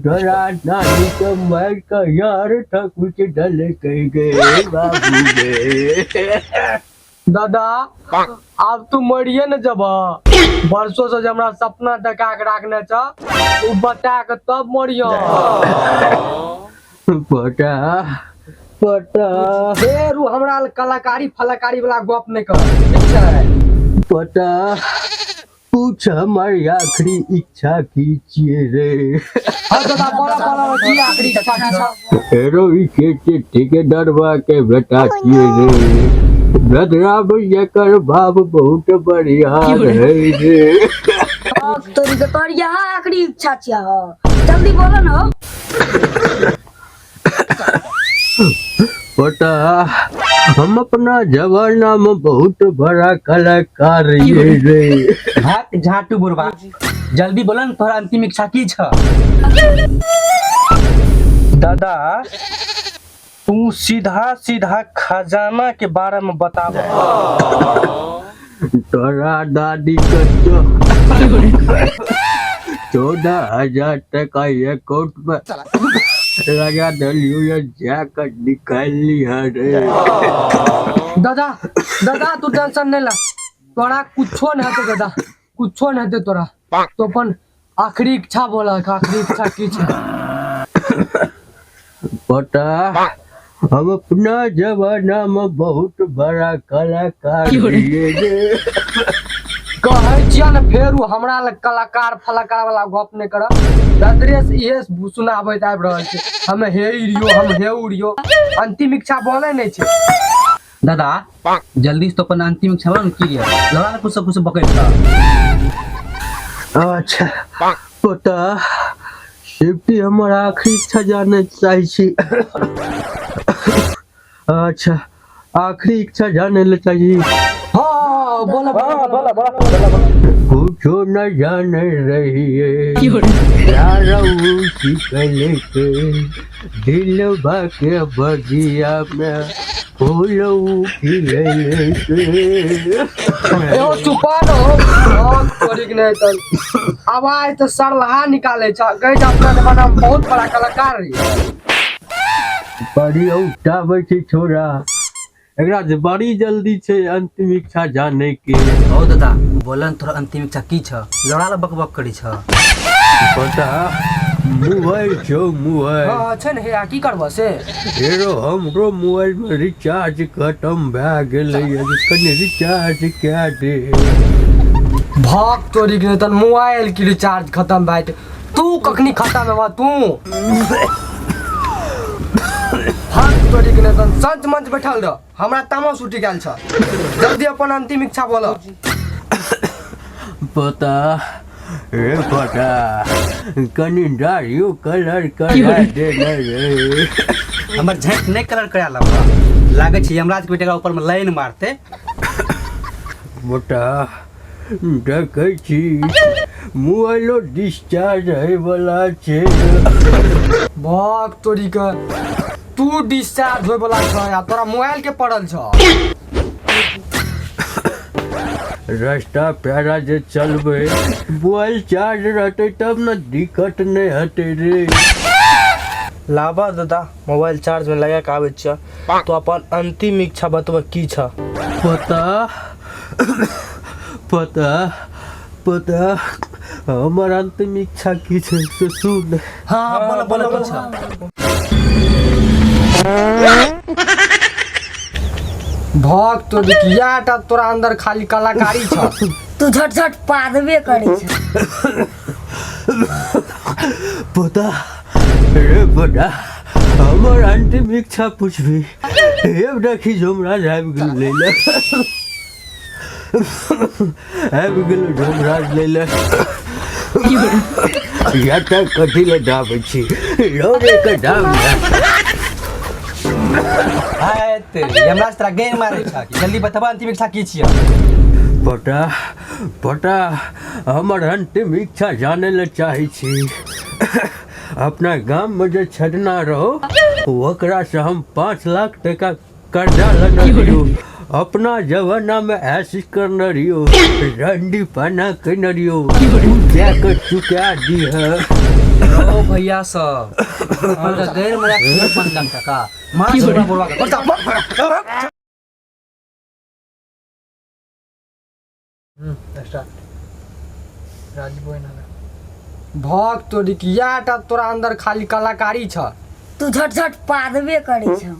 तोरा नानी के मार के यार ठकुच डल कह गे बाबू गे। दादा, आब तू मरिए न जब, बरसों से जे हमरा सपना देखा के राखने छ, उ बता के तब मरियो। पटा पटा फेर उ हमरा ल कलाकारी फलाकारी वाला गप नहि कर, ठीक छै? पटा पूछ हमर आखिरी इच्छा की छियै रे? हाँ दादा, बोला बोला, की आखिरी इच्छा की छ? हेरो ई के के ठेकेदारवा के बेटा छियै रे भद्रा, एकर बाप बहुत बढ़िया रहे रे। तोरी के तोर यहाँ आखिरी इच्छा छिया हो, जल्दी बोलो ना हो। पता, हम अपना जमाना में बहुत बड़ा कलाकार रहिए रे। भाग झाटू बुढ़वा, जल्दी बोला न, तोहरा अंतिम इच्छा की छ? दादा, तू सीधा सीधा खजाना के बारे में बताब। तोरा दादी के 14,000 टका अकाउंट में लगा देलियो, ये जाकर निकाल लिया रे। दादा, दादा, तू टेंशन नहीं ला, तोरा कुछो नहीं हेतौ दादा, कुछो नहीं हेतौ तोरा। तो अपन आखिरी इच्छा बोला, आखिरी इच्छा की छै? पता, हम अपना जमाना में बहुत बड़ा कलाकार रहिए रे। कहै छियै ने, फेर उ हमरा लग कलाकार फलाकार वाला गप नहि करब। दादरे से इहे सुनाबैत आबि रहल छै, हम हे रियो, हम हे उड़ियो, अंतिम इच्छा बोलै नहि छै। दादा, जल्दी से तो अपन अंतिम इच्छा बोला न, की रे लड़ा ने कुछ कुछ बकै छ। अच्छा पता, शिवटी हमर आखिरी इच्छा जानै चाहै छी? अच्छा, आखिरी इच्छा जानै लए चाही? हाँ, बोला बोला बोला बोला। कुछो न जाने रहिए यार, के दिलबा के बगिया में फूल खिले के। एहो चुपा न हो, बहुत तोरी के नहीं तन आवाज तो सरलहा निकाले छ, कहै छै अपना जमाना में बहुत बड़ा कलाकार रही। बड़ी उठाबै छै छोरा, एकरा जे बड़ी जल्दी छै अंतिम इच्छा जाने के। ओ दादा, बोला न, तोहरा अंतिम इच्छा की छ? लड़ा ला बकबक करी छ। पता, मोबाइल छौ मोबाइल? हाँ, छै ने, हे आ की करबह से? हेरो, हमरो मोबाइल में रिचार्ज खत्म भए गेलै, कनि रिचार्ज कए दे। भक तोरी के तन, मोबाइल की रिचार्ज खत्म भए जेतै, तू कखनी खत्म हेबह तू? भक तोरी के तन, संच मंच बैठल रह, हमरा तामस उठि गेल छ। जल्दी अपन अंतिम इच्छा बोल। पता रे पता, कनि दाढ़ियो कलर करा दे ने रे। हमर झट नहि कलर करा लब, लागै छै यमराज के बेटा ऊपर में लाइन मारते। मोटा, देखै छी मोबाइलो डिस्चार्ज होइवला छै। भक तोरी के, तू डिस्चार्ज होय वाला छ आ तोरा मोबाइल के पड़ल छ? रास्ता प्यारा जे चलबै, मोबाइल चार्ज रहतै तब ने दिक्कत नहि हेतै रे। लाबा दादा, मोबाइल चार्ज में लगा के आबै छियै, तो अपन अंतिम इच्छा बतबऽ की छ? पता पता पता, हमर अंतिम इच्छा की छै से सुन। हाँ हाँ, बोला बोला, की छ? भक तोरी के, इएह टा तोरा अंदर खाली कलाकारी छ। तू झट झट पादबे करै छै। पता रे पता, हमर अंतिम इच्छा पुछबी? हे देखी, झुमराज आबि गेल लै ले, आबि गेल झुमराज लै ले। या तऽ कथी ले दाबै छी लौरे के दाम? हाय तेरी, यमराज तोरा गेंग मारै छ। जल्दी बतबा, अंतिम इच्छा की छियै? पता पता, हमर अंतिम इच्छा जानै लए चाहै छी? अपना गाममे जे छदना रहो, ओकरासँ हम 5 लाख टका कर्जा लेने रहियौ। अपना जमाना में ऐसी करने रहियो, रंडी पाना केने रहियो, उ जाके चुका दी है। ओ भैया सब हम तो गैर मजाक के बंदन काका मार छोड़ा बोलवा के। भक्त तोरी की इएह टा तोरा अंदर खाली कलाकारी छ। तू झट झट पादबे करै छौ।